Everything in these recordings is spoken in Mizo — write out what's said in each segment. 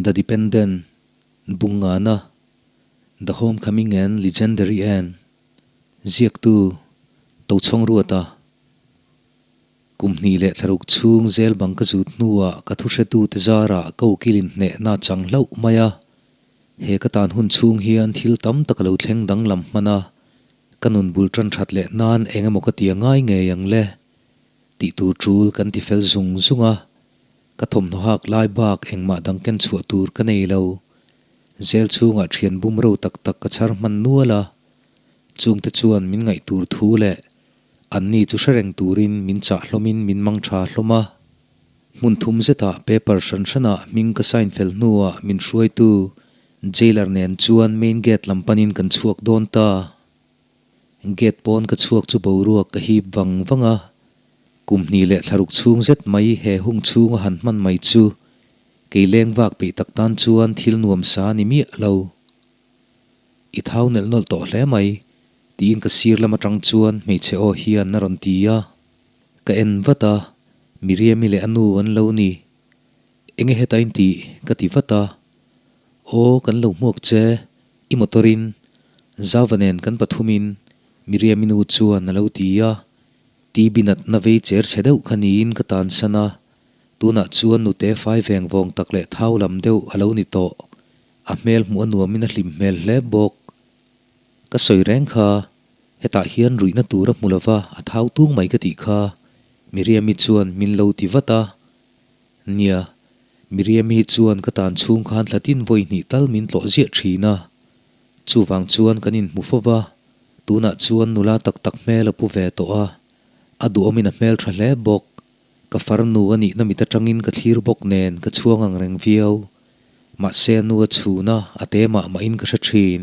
The Dependent, Bungana, The Homecoming and Legendary End, Ziaktu, Tochhawng Ruata, Kum hnih leh thlaruk chhung zel bang ka zut hnuah ka thuhretute zarah ka ukilin hnehna chang hlauh mai a. He ka tan hun chhung hian thil tam tak a lo thleng danglam hman a, ka nun bul tan that leh nan eng emaw ka ti a ngai ngei ang le tih tur tul kan ti fel zung zung a. Ka thawmhnaw hak lai bak engmah dang ken chhuah tur ka nei lo. Zel chhungah thian bum ro tak tak ka chhar hman nual a, chungte chuan min ngaih tur thu leh Anni chu hre reng turin min chah hlawmin min mang tha hlawm a. Hmun thum zetah paper hran hranah hming ka sign fel hnuah min hruaitu jailer nen chuan main gate lam panin kan chhuak dawn ta. Gate pawn ka chhuak chu boruak ka hip vang vang a. Kum hnih leh thlaruk chhung zet mai he hung chhunga han hman mai chu kei leng vak peih tak tan chuan thil nuam sa a ni miah lo. I thau nelh nawlh tawh hle mai, tiin ka sir lam atang chuan hmeichhe aw hian a rawn ti a. Ka en vat a, Miriami leh a nu an lo ni. Enge heta in tih? ka ti vat a. Aw, kan lo hmuak che, i motor in, Zauva nen kan pathumin, Miriami nu chuan a lo ti a. TB natna vei cher chhe deuh kha niin ka tansan a, tunah chuan nute fai veng vawng tak leh thau lam deuh a lo ni tawh. A hmel hmuh a nuamin a hlim hmel hle bawk. Ka sawi reng kha, hetah hian ruihna tur a hmu lova a thau tung mai ka tih kha, Miriami chuan min lo ti vat a. Nia, Miriami hi chuan ka tan chhung khan thlatin vawi hnih tal min tlawh ziah thin a. Chuvang chuan kan inhmu fo va, tunah chuan nula tak tak hmel a pu ve tawh a, a duhawmin a hmel tha hle bawk. Ka farnu a nihna mit atangin ka thlir bawk nen ka chhuang ang reng viau. Mahse a nu a chhun a, a te mah mahin ka hre thin.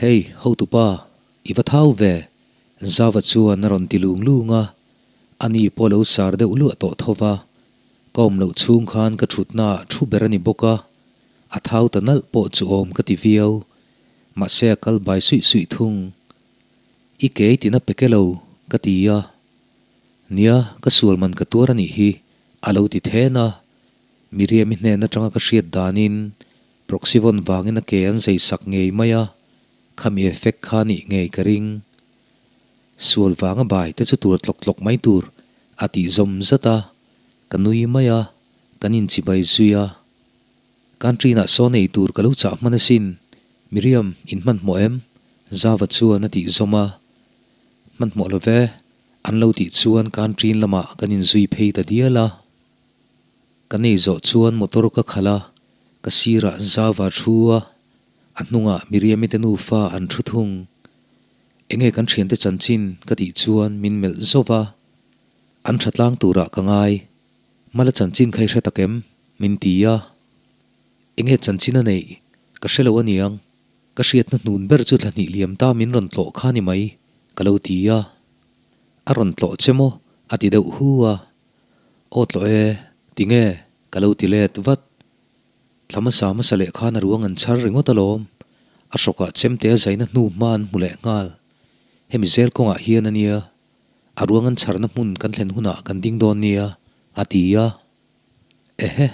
Hei, hotupa, i va thau ve! Zava chuan a rawn ti lung lung a, ani pawh lo sar deuh luah tawh tho va. Ka awm loh chhung khan ka thutnaah thu ber a ni bawk a, a thau ta nalh pawh chu awm ka ti viau. Mahse a kal bai suih suih thung. I kei tina pe ke lo, ka ti a. Nia, ka sual man ka tuar a nih hi, a lo ti then a. Miriam-i hnen atanga ka hriat danin Proxyvon vangin a ke an zei sak ngei mai a, khami effect kha nih ngei ka ring. Sual vanga bai te chu tur tlawk tlawk mai tur a tih zawm zat a, ka nui mai a, kan inchibai zui a. Canteen-ah sawn ei tur ka lo chah hman asin, Miriam, in hmanhmawh em? Zava chuan a tih zawm a. Hmanhmawh lo ve, an lo tih chuan canteen lamah kan inzui phei ta dial a. Ka nei zawh chuan motor ka khalh a, ka sirah Zava thu a, a hnungah Miriami te nufa an thu thung. Enge kan thiante chanchin ka tih chuan min melh zauh va, an tha tlang turah ka ngai. Mala chanchin kha i hre tak em? min ti a. Enge chanchin a neih ka hre lo aniang, ka hriatna hnun ber chu thla hnih liam ta min rawn tlawh kha ni mai ka lo ti a. A rawn tlawh che maw? a ti deuh hu a. Aw tlawh e, tinge? ka lo ti let vat. Thla hmasa hmasa leh khan a ruang an chhar ringawt alawm. A hrawkah chemte a zaina hnu hma an hmu leh nghal. Hemi zel kawngah hian a nia, a ruang an chharna hmun kan thlen hunah kan ding dawn nia, a ti a. Ehe,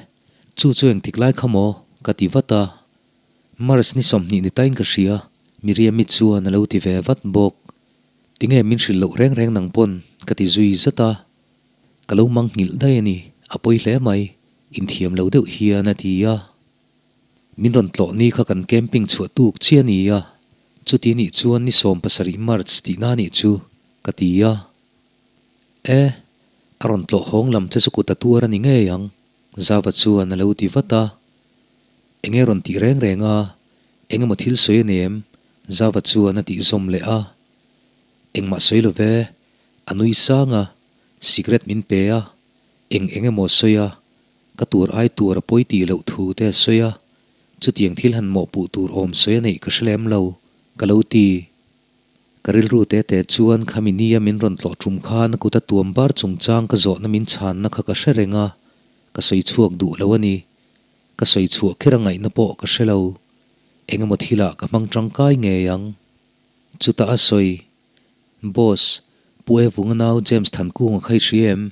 chu chu engtik lai kha maw? ka ti vat a. Mars ni 20 ni tain ka hria, Miriami chuan a lo ti ve vat bawk. Tinge min hrilh loh reng reng nang pawn? ka ti zui zat a. Ka lo mang nghilh daih a ni, a pawi hle mai, inthiam lo deuh hian a ti a. Min rawn tlawh ni kha kan camping chhuah tuk chiah a ni a, chuti nih chuan ni 17 March tihna nih chu, ka ti a. E, a rawn tlawh hawng lam che chu kut a tuar a ni ngei ang, Zava chuan a lo ti vat a. Enge rawn tih reng reng a, eng emaw thil sawi a ni em? Zava chuan a tih zawm leh a. Engmah sawi lo ve, A nui sang a, cigarette min pe a, eng eng emaw a sawi a, ka tur ai tur a pawi tih loh thu te a sawi a, chutiang thil han mawhpuh tur awm sawi a neih ka hre lem lo, ka lo ti. Ka rilru te te chuan khami nia min rawn tlawh tum khan a kut a tuam bar chungchang ka zawhna min chhanna kha ka hre reng a, ka sawi chhuak duh lo a ni. Ka sawi chhuah kher a ngaihna pawh ka hre lo. Eng emaw thilah ka hmang tangkai ngei ang. Chutah a sawi. Boss, Pu E Vunga nau James Thankunga kha i hria em?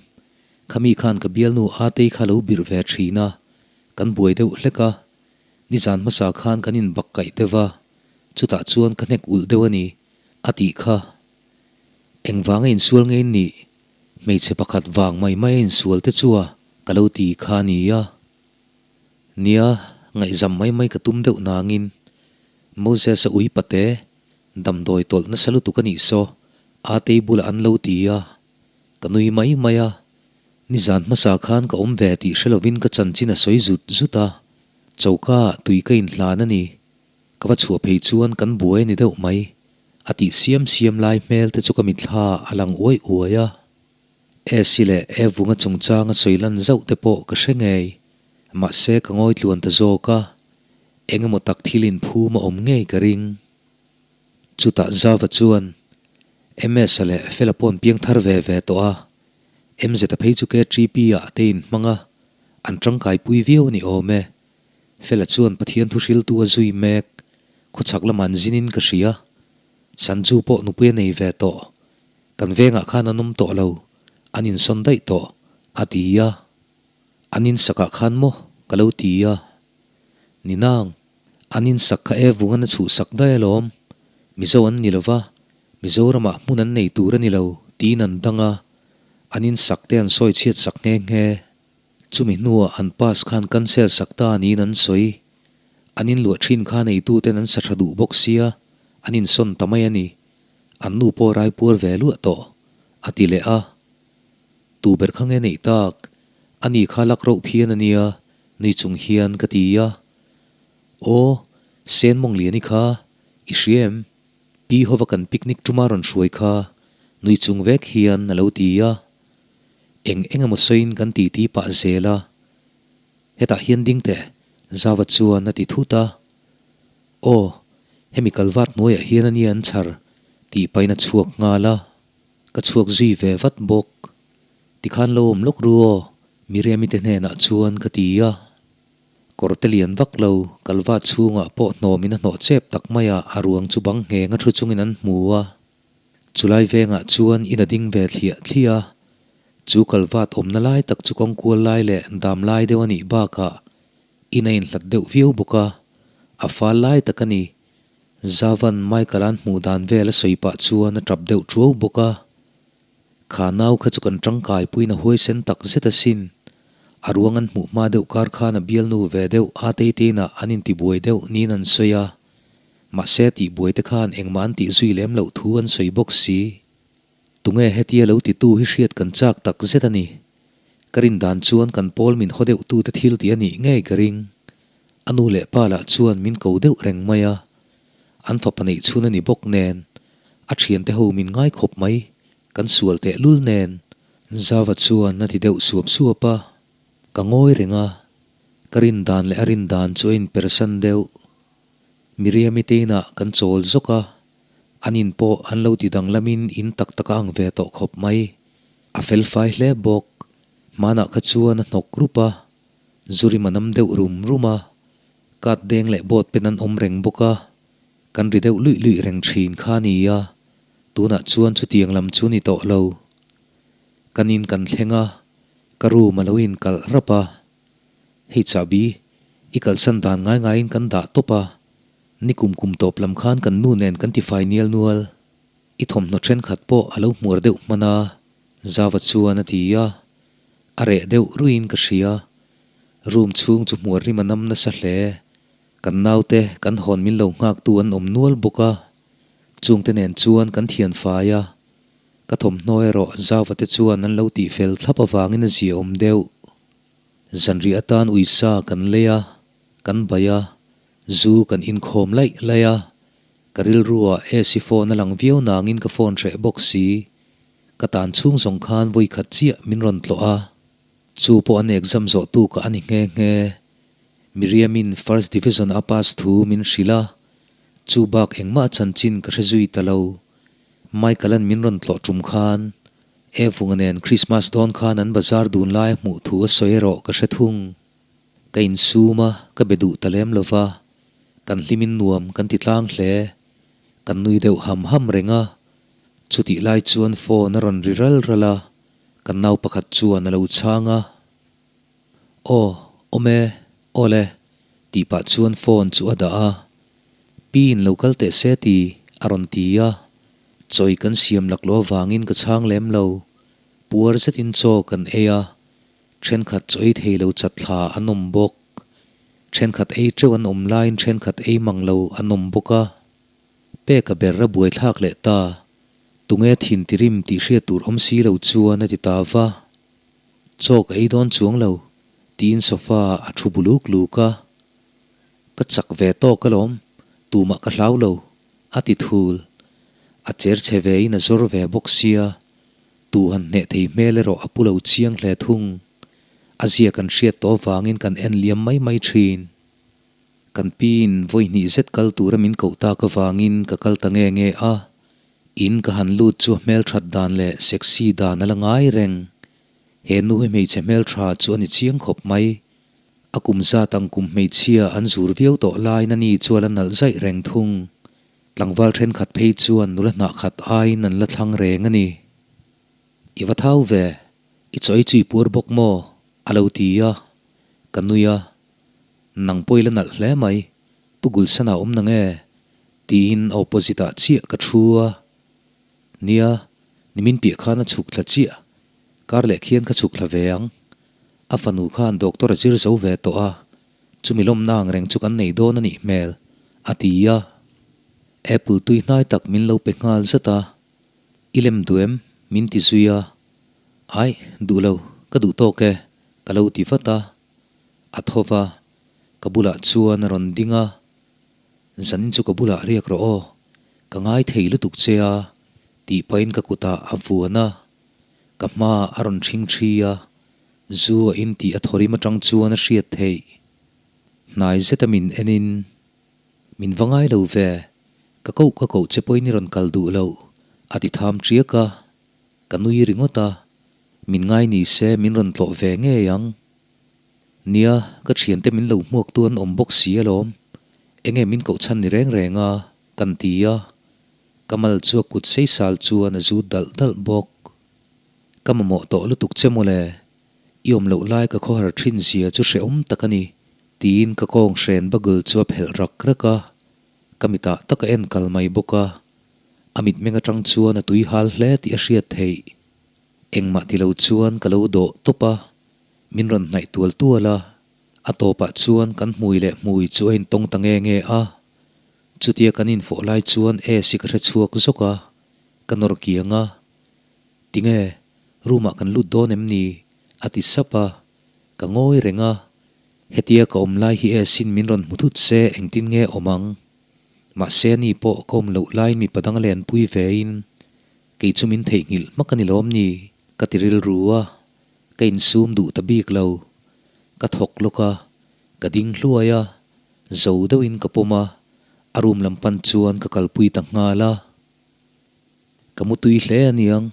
Khami khan ka bialnu Atei kha lo birh ve thin a. Kan buai deuh hlek a, nizan hmasa khan kan inbak kaih deuh va, chutah chuan ka hnek ulh deuh a ni, a tih kha. Engvanga insual nge in nih? Hmeichhe pakhat vang mai mai a insual te chu a ka lo ti kha a nia. Nia, ngaihzam mai mai ka tum deuh nangin Moses-a ui pate damdawi tawlh nasa lutuk a nih saw, Atei bulah an lo ti a, ka nui mai mai a. Nizan hmasa khan ka awm ve tih hre lovin ka chanchin a sawi zut zut a, choka ah tui ka inhlan a ni. Ka va chhuah phei chuan kan buai a ni deuh mai, a tih siam siam lai hmel te chu ka mitthla a lang uai uai a. Esi leh Evunga chungchanga sawi lan zauh te pawh ka hre ngei, mahse ka ngawi tluan ta zawk a, eng emaw tak thil inphum a awm ngei ka ring. Chutah Zava chuan MS-a leh Fela paw'n piang thar ve ve tawh a, MZ-a phei chu KTP ah te inhmang a, an tangkaipui viau a ni awm e. Fela chuan Pathian thu hriltu a zui mek, khawchhak lamah an zinin ka hria. Sanju pawh nupui a nei ve tawh. Kan vengah khan an awm tawh lo, an insawn daih tawh, a ti a. An insakah khan maw? ka lo ti a. Ni nang, an insak kha e vung an a chhuhsak daih alawm. Mizo an ni lo va, Mizoramah hmun an nei tur a ni lo, tiin an dang a. An insak te an sawi chhiat sak nghe nghe. Chumi hnuah an pass khan cancel sak ta niin an sawi. An inluah thin kha neituten an sa tha duh bawk sia, an insawn ta mai a ni. An nu pawh raipuar ve luah tawh, a ti leh a. Tu ber kha nge neih tak? Ani kha lak roh phian a nia, nui chung hian ka ti a. Aw, Sen Mawngliani kha, i hria em? Pi hova kan picnic tuma rawn hruai kha, nui chung vek hian a lo ti a. Eng eng emaw sawiin kan titi pah zel a. Hetah hian ding teh, Zava chuan a ti thut a. Aw, hemi kalvat hnuaiah hian a nia an chhar, tih pahin a chhuak nghal a. Ka chhuak zui ve vat bawk. Tikhan lo awm lawk ru aw, Miriami te hnenah chuan ka ti a. Kawrte lian vak lo, kalvat chhungah pawh hnawmin a hnawh chep tak mai a, a ruang chu bang ngheng a thu chungin an hmu a. Chulai vengah chuan in a ding ve thliah thliah a, chu kalvat awmna lai tak chu kawngkual lai leh dam lai deuh a nih bakah in a inhlat deuh viau bawk a, a fal lai tak a ni. Zavan Michael-a'n hmuh dan vel a sawi pah chuan a tap deuh ṭuau bawk a. Kha nau kha chu kan tangkai puiin a huaisen tak zet asin. A ruang an hmuh hma deuh kar khan a bialnu ve deuh a teiteinah an intibuai deuh niin an sawi a. Mahse tihbuai te khan engmah an tih zui lem loh thu an sawi bawk si. Tunge hetia lo titu hi hriat kan chak tak zet a ni. Ka rin dan chuan kan pawl min haw deuh tute thil tih a nih ngei ka ring. A nu leh pa lah chuan min ko deuh reng mai a. An fapa neih chhun a ni bawk nen, a thiante ho min ngai khawp mai, kan sual teh lul nen. Zava chuan a ti deuh suap suap a, ka ngawi reng a, ka rin dan leh a rin dan chu a inpersan deuh. Miriami te inah kan chawl zawk a, an in pawh an lo ti danglamin in tak tak a ang ve tawh khawp mai. A fel fai hle bawk. Hmanah kha chuan a hnawk rup a, zurim a nam deuh rum rum a, kat deng leh boat pen an awm reng bawk a, kan ri deuh luih luih reng thin kha a ni a, tunah chuan chutiang lam chu ni tawh lo. Kan in kan thleng a, ka room a lo inkalh rap a. Hei chahbi, i kalsan dan ngai ngaiin kan dah tawp a, ni kum kum tawp lam khan kan nu nen kan tifai nial nual. I thawmhnaw thenkhat pawh a lo hmuar deuh hman a, Zava chuan a ti a. A reh deuh ruiin ka hria. Room chhung chu hmuar rim a nam nasa hle. Kan naute kan hawn min lo nghaktu an awm nual bawk a, chungte nen chuan kan thian fai a. Ka thawmhnaw erawh Zava te chuan an lo tihfel thlap avangin a ziaawm deuh. Zanriah atan uisa kan lei a, kan bai a, zu kan inkhawm laih laih a, ka rilruah AC phone a lang viau nangin ka phone hreh bawk si. Ka tan chhung zawng khan vawi khat chiah min rawn tlawh a, chu pawh an exam zawh tu ka a ni nghe nghe. Miriamin first division a pass thu min hrilh a, chu bak engmah chanchin ka hre zui ta lo. Michael-a'n min rawn tlawh tum khan Evunga nen Christmas dawn khan an bazar dun lai hmuh thu a sawi erawh ka hre thung. Ka insum a, ka be duh ta lem lova, kan hlimin nuam kan ti tlang hle. Kan nui deuh ham ham reng a, chutih lai chuan phone a rawn ri ral ral a, kan nau pakhat chuan a lo chhang a. Aw, awm e, Awle, tih pah chuan phone chu a dah a. Pi in lo kal teh se ti a rawn ti a. Chawi kan siam laklawh avangin ka chhang lem lo. Puar zetin chaw kan ei a, thenkhat chaw ei thei lo chat thla an awm bawk. Thenkhat ei teuh an awm laiin thenkhat ei mang lo an awm bawk a. Peka ber a buaithlak leh ta. Tunge thin tirim tih hriat tur awm si lo chuan a ti ta va. Chaw ka ei dawn chuang lo, tiin sofa a thu bu luk luk a. Ka chak ve tawk alawm, tumah ka hlau lo, a ti thul. A cher chhe vein a zawr ve bawk sia, tu han hneh thei hmel erawh a pu lo chiang hle thung. A zia kan hriat tawh avangin kan en liam mai mai thin. Kan piin vawi hnih zet kal tura min koh tak avangin ka kal ta nge nge a, in ka han lut chu a hmelthat dan leh sexy dan a la ngai reng. He nu hi hmeichhe hmeltha chu a ni chiang khawp mai. A kum zat ang kum hmeichhia an zur viau tawh laiin a ni chu a la nalh zaih reng thung. Tlangval thenkhat phei chuan nula hnah khat aiin an la thlang reng a ni. I va thau ve, i chaw ei chu i puar bawk maw? a lo ti a, ka nui a. Nang pawh i la nalh hle mai, Pu Gulsana awm na nge? tiin a opposite ah chiah ka thu a. Nia, nimin piah khan a chhuk thla chiah, kar leh khian ka chhuk thla ve ang. A fanu khan doctor a zir zo ve tawh a, chumi lawmna ang reng chu kan nei dawn a nih hmel, a ti a. Apple tui hnai tak min lo pe nghal zat a, I lem duh em? min ti zui a. Aih, duh lo, ka duh tawk e, ka lo ti vat a. A tho va, ka bulah chuan a rawn ding a, Zanin chu ka bulah riak rawh aw, ka ngai thei lutuk che a, tih pahin ka kutah a vuan a, ka hmaah a rawn ṭhing ṭhi a, zu a in tih a thawrim aṭang chuan a hriat theih. Hnai zeta min enin, Min va ngai lo ve, ka koh ka koh che pawhin i rawn kal duh loh, a ti tham ṭiak a, ka nui ringawt a, min ngai ni se min rawn tlawh ve ngei ang. Nia, ka thiante min lo hmuak tu an awm bawk si alawm. Enge min koh chhan ni reng reng a, kan ti a. Ka mal chu a kut sei sal chuan a zut dalh dalh bawk. Ka mamawh tawh lutuk che mawle, i awm loh lai ka khawhar thin zia chu hrehawm tak a ni, tiin ka kawng hren bagul chu a phelh rak rak a. Ka mitah tak a en kal mai bawk a. A mitmeng atang chuan a tui hal hle tih a hriat theih. Engmah ti lo chuan ka lo dawh tawp a. Min rawn hnaih tual tual a, a tawpah chuan kan hmui leh hmui chu a intawng ta nge nge a. Chutia kan infawh lai chuan AC ka hre chhuak zawk a, ka nawr kiang a. Tinge, room ah kan lut dawn em ni? a ti sap a, ka ngawi reng a. Hetia ka awm lai hi AC in min rawn hmu thut se engtin nge awm ang? Mahse ani pawh ka awm loh laiin mipa dang a lenpui vein kei chu min theihnghilh hmak a ni lawm ni? ka ti rilru a. Ka insum duh ta bik lo. Ka thawk lawk a, ka ding hluai a, zo deuhin ka pawm a, a room lam pan chuan ka kalpui ta nghal a. Ka mutui hle aniang,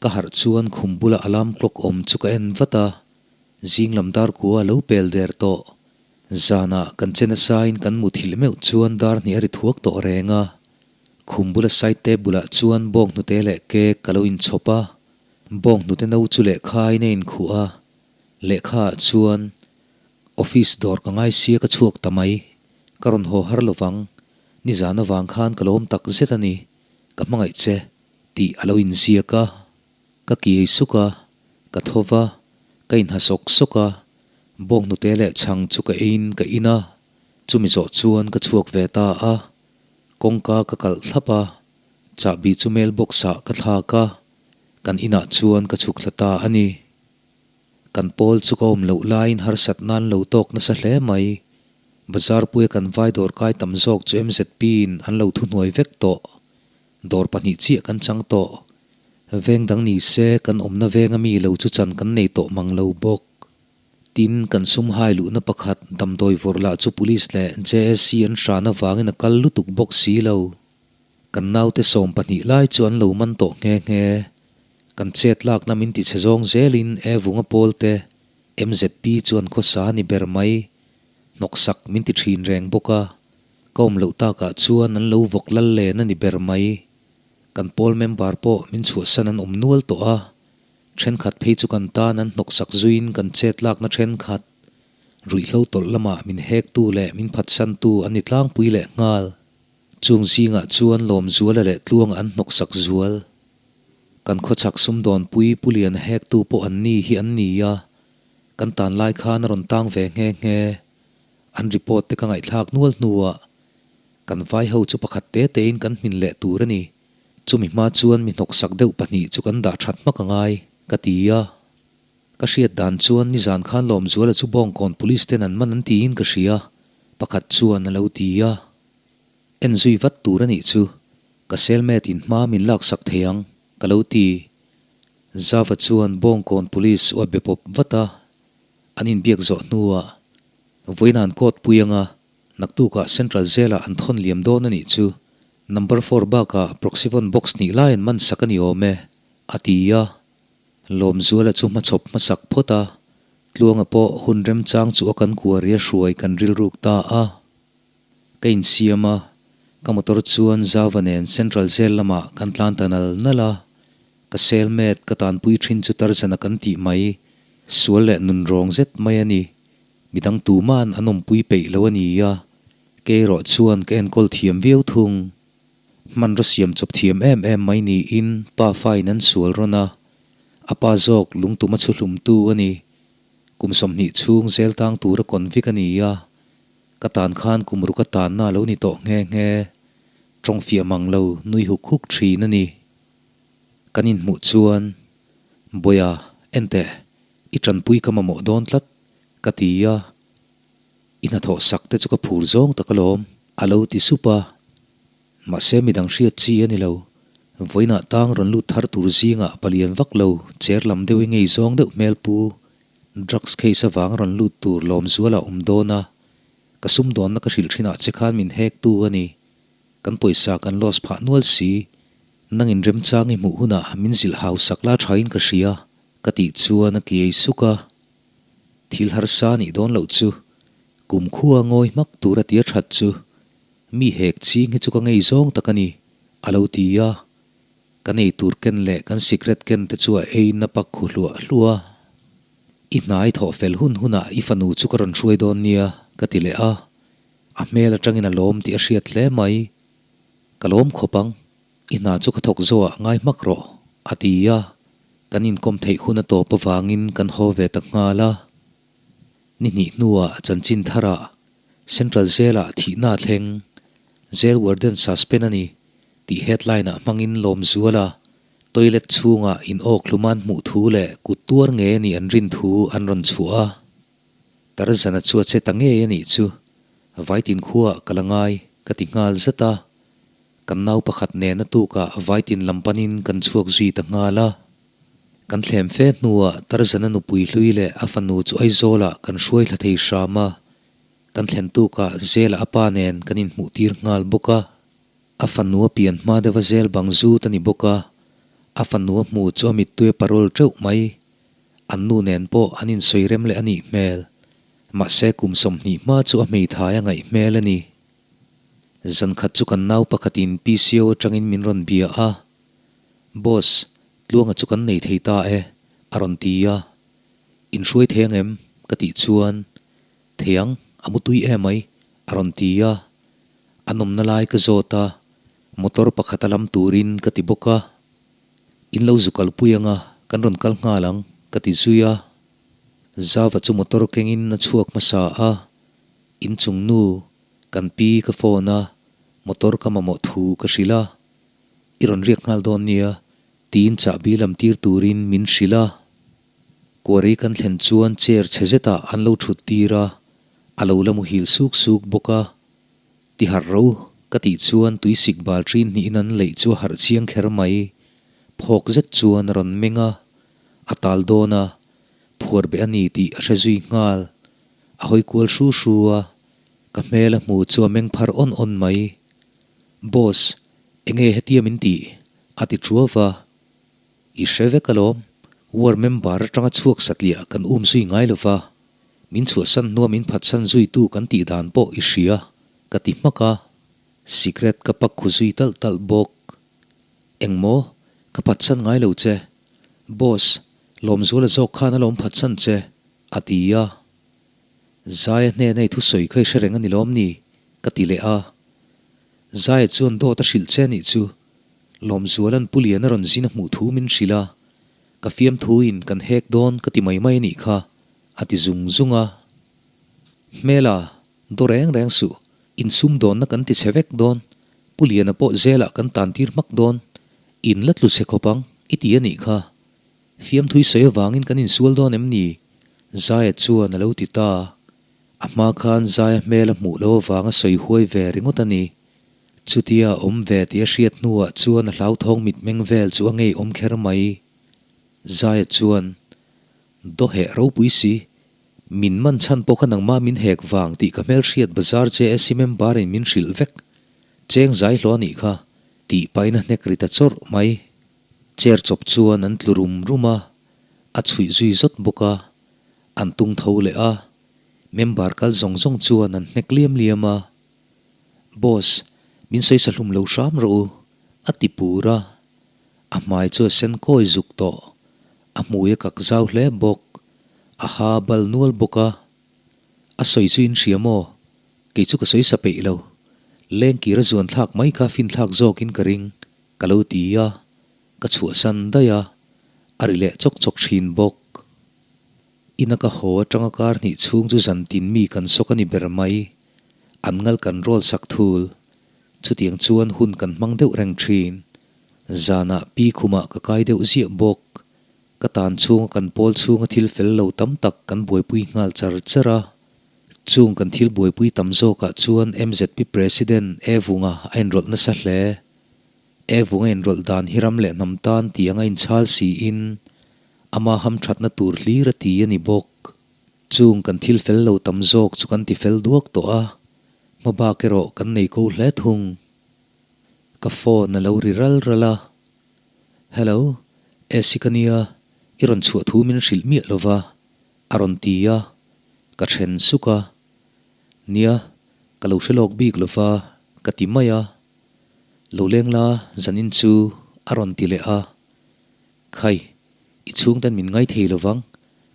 ka harh chuan khum bula alarm clock awm chu ka en vat a, zing lam dar kua a lo pel der tawh. Zanah kan che nasain kan muthilh meuh chuan dar hnih a ri thuak tawh reng a, khum bula side table ah chuan bawng hnute leh cake ka lo inchhawp a, Bawng hnute no chu lehkha in a inkhuh a, lehkha ah chuan office dawr ka ngai sia ka chhuak ta mai, ka rawn haw har lovang, nizan avang khan ka lawm tak zet a ni, ka hmangaih che tih a lo inziak a, ka kiai suk a, ka tho va, ka inha sawk sawk a, bawng hnute leh chhang chu ka eiin ka in a, chumi zawh chuan ka chhuak ve ta a, kawngka ka kalh thlap a, chahbi chu mailbox ah ka thlak a. Kan inah chuan ka chhuk thla ta a ni. Kan pawl chu ka awm loh laiin harsat nan lo tawk nasa hle mai. Bazar puia kan vai dawr kai tam zawk chu MZP in an lo thuhnuai vek tawh. Dawr pahnih chiah kan chang tawh. Veng dang ni se kan awmna venga mi lo chu chan kan nei tawh mang lo bawk. Tin, kan sum hai luhna pakhat damdawi vawrh lah chu Police leh JSC an hran avangin a kal lutuk bawk si lo. Kan naute 12 lai chu an lo man tawh nghe nghe. Kan chet lakna min ti chhe zawng zelin e vunga pawl te MZP chu an khawsa a ni ber mai. Hnawksak min ti thin reng bawk a. Ka awm loh takah chuan an lo vawk lal len a ni ber mai. Kan pawl member pawh min chhuahsan an awm nual tawh a. Thenkhat phei chu kan tan an hnawksak zuiin kan chet lakna thenkhat. Ruihhlo tawlh lama min hektu leh min phatsantu an ni tlangpui leh nghal. Chung zingah chuan Lawmzuala leh Tluanga an hnawksak zual. Kan khawchhak sumdawnpui Pu Liana hektu pawh an ni hi an ni a, kan tan lai khan a rawn tang ve nghe nghe. An report te ka ngaihthlak nual hnuah kan vai ho chu pakhat te tein kan hmin leh tur a ni. Chumi hma chuan mi hnawksak deuh pahnih chu kan dah that hmak a ngai, ka ti a. Ka hriat dan chuan nizan khan Lawmzuala chu Bawngkawn Police ten an man an tiin ka hria, pakhat chuan a lo ti a. En zui vat tur a nih chu, ka cellmate in hma min laksak thei ang, ka lo ti. Zava chuan Bawngkawn Police u a be pawp vat a, an inbiak zawh hnuah vawiin an court pui anga naktukah Central Jail-ah an thawn liam dawn a nih chu, number four bakah Proxyvon box hnih lai an man sak a ni awm e, a ti a. Lawmzuala chu hmachhawp hmasak phawt a, Tluanga pawh hun remchang chu a kan kuaria hruai kan rilruk ta a. Ka insiam a, ka motor chuan Zava nen Central Jail lamah kan tlan ta nal nal a, ka cellmate ka tanpui thin chu Tarzan-a kan tih mai, sual leh nun rawng zet mai a ni. Midang tuma'n an awmpui peih lo a ni a, kei erawh chuan ka enkawl thiam viau thung. Hmanraw siam chawp thiam em em mai niin pa fain an sual rawn a, a pa zawk lungtum a chhu hlumtu a ni. Kum 20 chhung zel tang tura convict a ni a, ka tan khan kum ruk a tanna a lo ni tawh nghe nghe. Tawng fiah mang lo nui huk huk thin a ni. Kan inhmuh chuan, Bawiha, enteh, i tanpui ka mamawh dawn tlat, ka ti a. I hnathawh sak te chu ka phur zawng tak alawm, a lo ti sup a. Mahse midang hriat chi a ni lo. Vawiinah tang rawn lut thar tur zingah palian vak lo, chair lam deuh i ngei zawng deuh hmel pu. Drugs case avang rawn lut tur Lawmzuala awm dawn a. Ka sumdawnna ka hrilh thinah che khan min hek tu a ni. Kan pawisa kan loss phah nual si. Nangin remchang i hmuh hunah min zilh hau sak la thain ka hria, ka tih chuan a kiai suk a. Thil harsa nih dawn loh chu kum khua ngawi hmak tur a tia that chu mi hek ching hi chu ka ngei zawng tak a ni, a lo ti a. Kan ei tur ken leh kan sikret ken te chu a ei na pak khu hluah hluah a. I hnai thawh fel hun hunah i fanu chu ka rawn hruai dawn nia, ka ti leh a. A hmel atangin a lawm tih a hriat hle mai. Ka lawm khawp ang. I hna chu ka thawk zawhah ngai hmak rawh, a ti a. Kan inkawm theih hun a tawp avangin kan haw ve ta nghal a. Ni hnih hnuah chanchin tharah Central Jail-ah thihna a thleng, Jail Warden suspend a ni tih headline-ah hmangin Lawmzuala toilet chhungah in awk hluman hmuh thu leh kut tuar ngei a nih an rin thu an rawn chhuah a. Tarzana chu a che ta ngei a nih chu Vaitin khuaah ka la ngai ka ti nghal zat a. Kan nau pakhat nen a tukah Vaitin lam panin kan chhuak zui ta nghal a. Kan thlem fe hnuah Tarzana nupui hlui leh a fanu chu Aizawlah kan hruai thla thei hram a. Kan thlen tukah Zela a pa nen kan inhmuh tir nghal bawk a. A fanu a pian hma deuha zel bang zut a ni bawk a. A fanu a hmu chu a mittui a parol teuh mai. An nu nen pawh an insawi rem leh a nih hmel. Mahse kum 20 hma chu a hmeithai a ngaih hmel a ni. Zan khat chu kan nau pakhatin PCO atangin min rawn bia a, Boss, Tluanga chu kan nei thei ta e, a rawn ti a. Inhruai thei ang em? ka tih chuan, Thei ang, a mu tui em mai, a rawn ti a. A nawmna lai ka zawt a, motor pakhat a lam turin ka ti bawk a. In lo zu kalpui anga kan rawn kal nghal ang, ka ti zui a. Zava chu motor kengin a chhuak hmasa a. Inchung nu, kan pi ka phone a, motor ka mamawh thu ka hrilh a, i rawn riak nghal dawn nia, tiin chahbi lam tir turin min hrilh a. Quarry kan thlen chuan chair chhe zetah an lo thut tir a, a lo la muhil suk suk bawk a. Ti harh ro, ka tih chuan tuisik bal ṭin hnihin an leih chu a harh chiang kher mai. Phawk zet chuan a rawn meng a, a tal dawn a, phuar beh a ni tih a hre zui nghal. A hawi kual hru hru a, ka hmel a hmu chu a meng phar awn awn mai. Boss, enge hetia min tih? a ti ṭuau va. I hre vek alawm, war member atanga chhuak satliah kan um zui ngai lo va, min chhuahsan hnua min phatsan zuitu kan tih dan pawh i hria, ka ti hmak a. Sikret ka pak khu zui talh talh bawk. Engmaw? Ka phatsan ngai lo che. Boss, Lawmzuala zawk khan alawm phatsan che, a ti a. Zaia hnena i thusawi kha i hre reng a ni lawm ni? ka ti leh a. Zaia chuan dawt a hrilh che anih chu. Lawmzuala'n Pu Liana rawn zin a hmuh thu min hrilh a, ka fiamthuin kan hek dawn ka ti mai mai anih kha, a ti zung zung a. Hmela, daw reng reng suh, insum dawnna kan ti chhe vek dawn, Pu Liana pawh zelah kan tan tir hmak dawn, in la tlu chhe khawp ang, i ti anih kha. Fiamthui sawi avangin kan insual dawn em ni? Zaia chuan a lo ti ta. A hma khan Zaia hmel a hmuh loh avanga sawi huai ve ringawt a ni. Chutia a awm ve tih a hriat hnuah chuan a hlauthawng mitmeng vel chu a ngeiawm kher mai. Zaia chuan, Dawheh ropui si, min man chhan pawh kha nangmah min hek vang tih ka hmelhriat bazar JSC member in min hrilh vek. Cheng zai hlawh a nih kha, tih pahin a hnek ri ta chawrh mai. Chair chawp chuan an tlu rum rum a, a chhuih zui zawt bawk a, an tung tho leh a, member kal zawng zawng chuan an hnek liam liam a, Boss, min sawi sa hlum lo hram rawh u, a ti pur a, a hmai chu a sen kawi zuk tawh, a hmui a kak zau hle bawk, a ha bal nual bawk a, a sawi chu in hria maw? Kei chu ka sawi sa peih lo, lengkir a zuan thlak mai kha finthlak zawkin ka ring. Ka lo ti a, ka chhuahsan daih a, a ri leh chawk chawk thin bawk. Ina ka haw atanga kar hnih chhung chu zantin mi kan sawk a ni ber mai, an ngal kan rawl sak thul. Chutiang chuan hun kan hmang deuh reng thin. Zanah pi khumah ka kai deuh ziah bawk. Ka tan chhunga kan pawl chhunga thil fel lo tam tak kan buaipui nghal char char a. Chung kan thil buaipui tam zawkah chuan MZP President E Vunga a inrawlh nasa hle. E vunga inrawlh dan hi ram leh hnam tan tih anga inchhal siin ama hamthatna tur hlir a ti a ni bawk. Chung kan thil fel lo tam zawk chu kan ti fel duak tawh a, hma bak erawh kan nei ko hle thung. Ka phone a lo ri ral ral a, Hello, Esi ka nia, i rawn chhuah thu min hrilh miah lo va, a rawn ti a, ka then suk a. Nia, ka lo hre lawk bik lo va, ka ti mai a. Lo leng la, zanin chu a rawn ti leh a. Khai, i chhungten min ngai thei lo vang,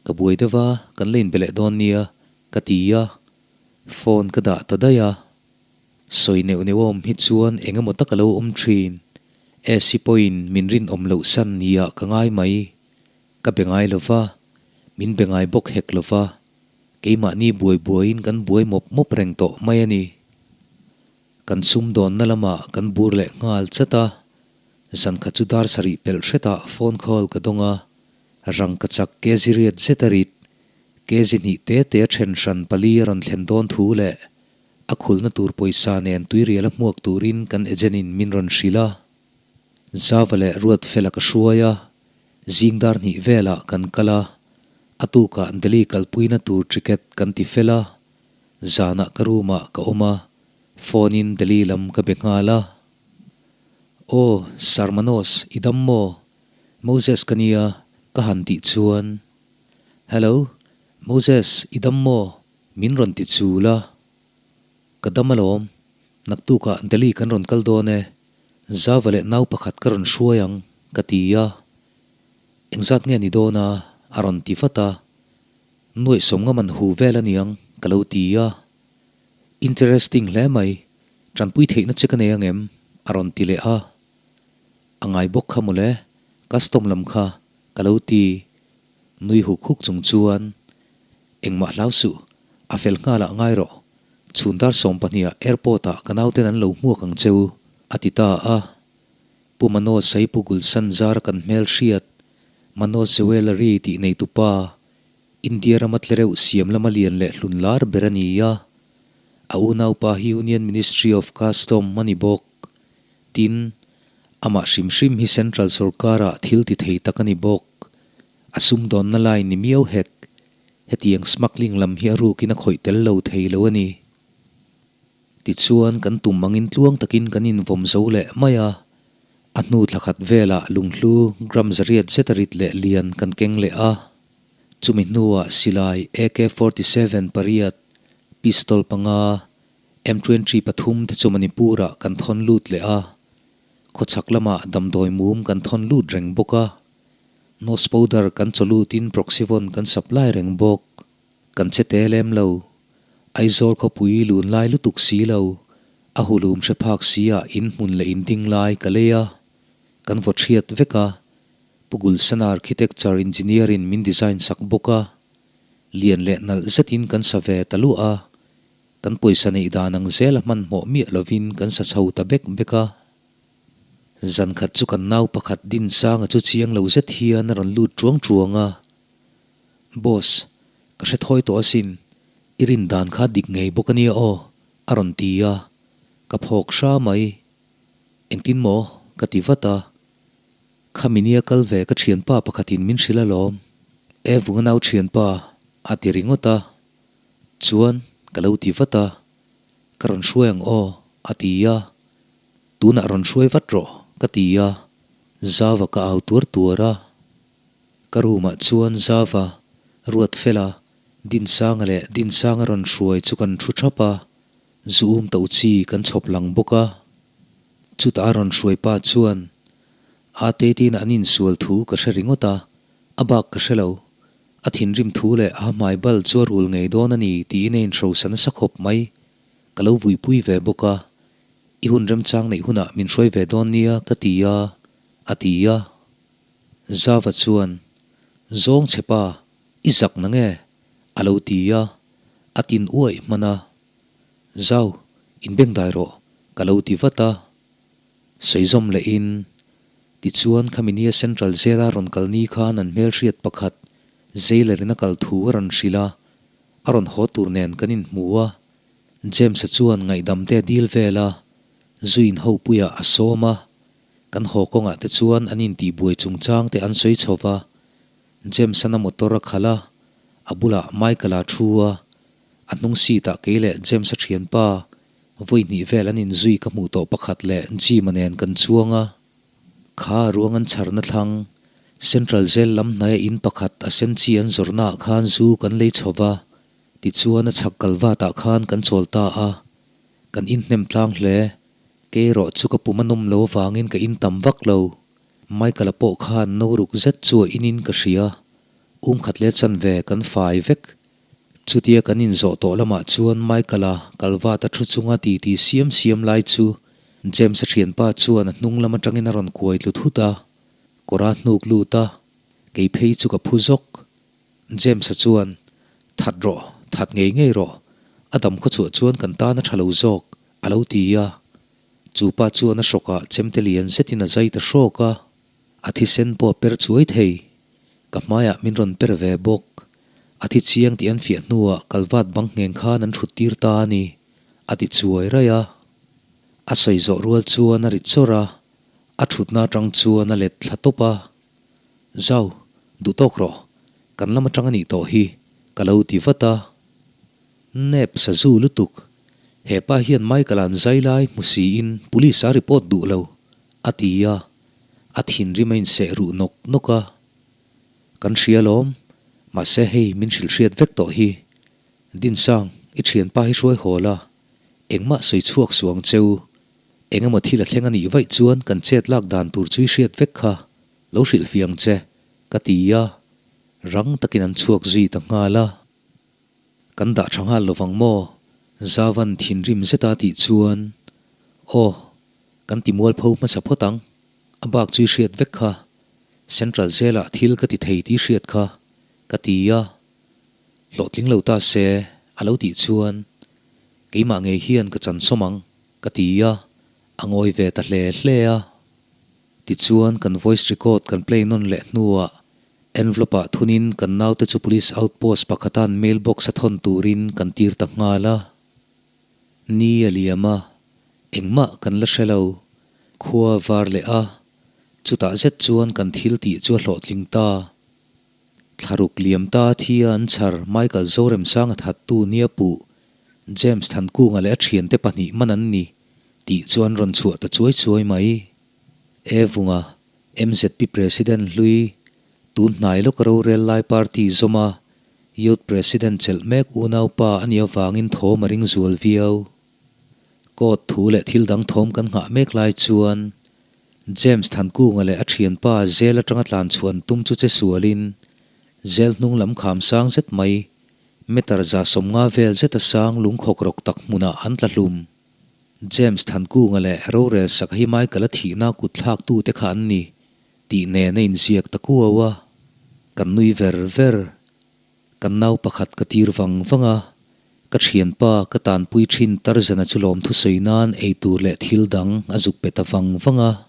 ka buai deuh a, kan la inbe leh dawn nia, ka ti a. Phone ka dah ta daih a. Sawi neuh neuh awm hi chuan eng emaw tak a lo awm thin. Esi pawhin min rinawm loh san nia ka ngai mai. Ka be ngai lo va, min be ngai bawk hek lo va. Keimahni buai buaiin kan buai mawp mawp reng tawh mai a ni. Kan sumdawnna lamah kan bur leh nghal chat a, zan khat chu dar sarih pelh hretah phone call ka dawng a, rangka chak kg riat zet a rit, kg hnih te te a then hran pali a rawn thlen dawn thu leh a khulna tur pawisa nen tuirial a hmuak turin kan agent in min rawn hrilh a. Java leh Ruatfela ka hruai a, zing dar hnih velah kan kal a, a tukah Delhi kalpuina tur ticket kan ti fel a, zanah ka room ah ka awm a, Phone in Delhi lam ka be nghal a. Aw, Sir Manos, i dam maw? Moses ka nia, ka han tih chuan. Hello, Moses, i dam maw? Min rawn ti chul a. Ka dam alawm, naktukah Delhi kan rawn kal dawn e. Zava leh nau pakhat ka rawn hruai ang, ka ti a. Engzat nge ni dawn a? A rawn ti vat a. Nuaihsawm ngam an hu vel aniang, ka lo ti a. Interesting hle mai, tanpui theihna che ka nei angem? a rawn ti leh a. A ngai bawk kha mawle, custom lam kha ka lo ti nui huk huk chung chuan, Engmah hlau suh, a fel nghalah ngai rawh, chhun dar 12 ah airport ah ka nauten an lo hmuak ang cheu, a ti ta a. Pu Manoj Saipu Gulsan zara kan hmelhriat, Manoj Jewellery tih neitupa, India rama tlereuh siam lama lian leh hlun lar ber a ni a, a unaupa hi Union Ministry of Custom a ni bawk. Tin, amah hrim hrim hi Central sorkara thil ti thei tak a ni bawk. A sumdawnna line ni miau hek. Hetiang smuggling lam hi a rukin a khawih tel lo thei lo a ni. Tichuan kan tum angin tluang takin kan invawm zo leh mai a, a hnu thla khat velah lunghlu gram zariat zet a rit leh lian kan keng leh a. Chumi hnuah silai AK 47 pariat, pistol panga, M 23 pathum te chu Manipur-ah kan thawn lut leh a, khawchhak lamah damdawi mum kan thawn lut reng bawk a, nose powder kan chaw lutin Proxyvon kan supply reng bawk. Kan che te lem lo. Aizawl khawpui lun lai lutuk si lo, a hulum hre phak si ah in hmun leh in ding lai ka lei a, kan vaw thiat vek a, Pu Gulsana architecture engineer in min design sak bawk a, lian leh nalh zetin kan sa ve ta luah a, kan pawisa neih dan ang zel a hmanhmawh miah lovin kan sa chho ta bek bek a. Zan khat chu kan nau pakhat Dinsanga chu chiang lo zet hian a rawn lut truang truang a, Boss, ka hre thawi tawh asin, i rin dan kha dik ngei bawk a nia aw, a rawn ti a, ka phawk hra mai. Engtin maw? ka ti vat a. Khami nia kal ve ka thianpa pakhatin min hrilh alawm. E vunga nau thianpa, a ti ringawt a. Chuan, ka lo ti vat a. Ka rawn hruai ang aw, a ti a. Tunah rawn hruai vat rawh, ka ti a. Zava ka au tuar tuar a. Ka room ah chuan Zava, Ruatfela, Dinsanga leh Dinsanga rawn hruai chu kan thu thap a, zu um to chi kan chhawp lang bawk a. Chutah a rawn hruai pa chuan Ate tina an insual thu ka hre ringawt a, a bak ka hre lo. A thinrim thu leh a hmai bal chu a rul ngei dawn a ni tiin a inhrosa nasa khawp mai. Ka lo vuipui ve bawk a, I hun remchang neih hunah min hruai ve dawn nia ka ti a, a ti a. Zava chuan, Zawng che pa, i zak na nge? a lo ti a, a tin uaih hman a. Zau, inbengdai rawh, ka lo ti vat a. Sawi zawm lehin, Tichuan khami nia Central Jail-a rawn kal ni khan an hmelhriat pakhat Jailer in a kal thu a rawn hrilh a, a rawn haw tur nen kan inhmu a. James-a chuan ngaihdam te a dil vel a, zuin hopuiah a sawm a. Kan haw kawngah te chuan an intihbuai chungchang te an sawi chho va. James-an a motor a khalh a, a bulah Michael-a thu a, a hnung seat-ah kei leh James-a thianpa vawi hnih vel an inzui ka hmuh tawh pakhat leh Jim-a nen kan chuang a. Kha ruang an chharna thlang, Central Jail lam hnaia in pakhat a sen chi an zawrhnaah khan zu kan lei chho va, tichuan a chhak kal vatah khan kan chawl ta a. Kan inhnem tlang hle. Kei erawh chu ka pum a nawm lo avangin ka in tam vak lo. Michael-a pawh khan no ruk zet chu a inin ka hria. Um khat leh chanve kan fai vek. Chutia kan inzawh tawh lamah chuan Michael-a kalvat a thu chunga titi siam siam lai chu James-a thianpa chuan a hnung lam atangin a rawn kuai tlu thut a, kawr a hnuk lut a, kei phei chu ka phu zawk. James-a chuan, That rawh, that ngei ngei rawh, a dam khawchhuah chuan kan tan a tha lo zawk, a lo ti a. Chu pa chuan a hrawkah chemte lian zetin a zai ta hrawk a, a thisen pawh a per chuai thei. Ka hmaiah min rawn per ve bawk. A thi chiang tih an fiah hnuah kalvat bang ngheng khan an thut tir ta a ni, a ti chuai raih a. A sawi zawh rual chuan a ri chawrh a, a thutna atang chuan a let thla tawp a. Zau, duh tawk rawh, kan lam atang a nih tawh hi, ka lo ti vat a. Nep sazu lutuk, he pa hian Michael an zai lai hmu siin police a report duh lo, a ti a, a thinrim a inseh ruh nawk nawk a. Kan hria lawm, mahse hei min hrilh hriat vek tawh hi. Dinsang, i thianpa hi hruai haw la, engmah sawi chhuak suh ang cheu. Eng emaw thil a thleng a nih vaih chuan kan chet lak dan tur chu i hriat vek kha, lo hrilh fiah ang che, ka ti a, rang takin an chhuak zui ta nghal a. Kan dah tha nghal lovang maw? Zavan thinrim zeta tih chuan, Aw, kan ti mualpho hmasa phawt ang. A bak chu i hriat vek kha. Central Jail-ah thil ka ti thei tih i hriat kha, ka ti a. Hlawhtling lo ta se, a lo tih chuan, Keimah ngei hian ka chansawm ang, ka ti a, a ngawi ve ta hle hle a. Tichuan kan voice record kan play nawn leh hnuah Envelope ah thunin kan naute chu police outpost pakhatan mail box a thawn turin kan tir ta nghal a. Ni a liam a, engmah kan la hre lo. Khua var leh a, chutah zet chuan kan thil tih chu a hlawhtling ta. Thlaruk liam ta thia an chhar Michael Zoremsanga thattu nia puh James Thankunga leh a thiante pahnih man an ni tih chu an rawn chhuah ta chuai chuai mai. E vunga MZP President hlui, tun hnai lawk rorel lai party zawma Youth President chelh mek unaupa a nih avangin thawm a ring zual viau. Court thu leh thil dang thawm kan nghah mek lai chuan James Thankunga leh a thianpa Jail atanga tlan chhuah an tum chu che sualin Jail hnung lam kham sang zet mai. Meter 150 vel zeta sang lungkhawk rawk tak hmunah an tla hlum. James Thankunga leh rorel sak hi Michael-a thihna kut thlaktute kha an ni tih nen a inziak ta kuau a. Kan nui ver ver. Kan nau pakhat ka tir vang vang a, ka thianpa ka tanpui thin Tarzan-a chu lawmthu sawi nan eitur leh thil dang a zuk pe ta vang vang a.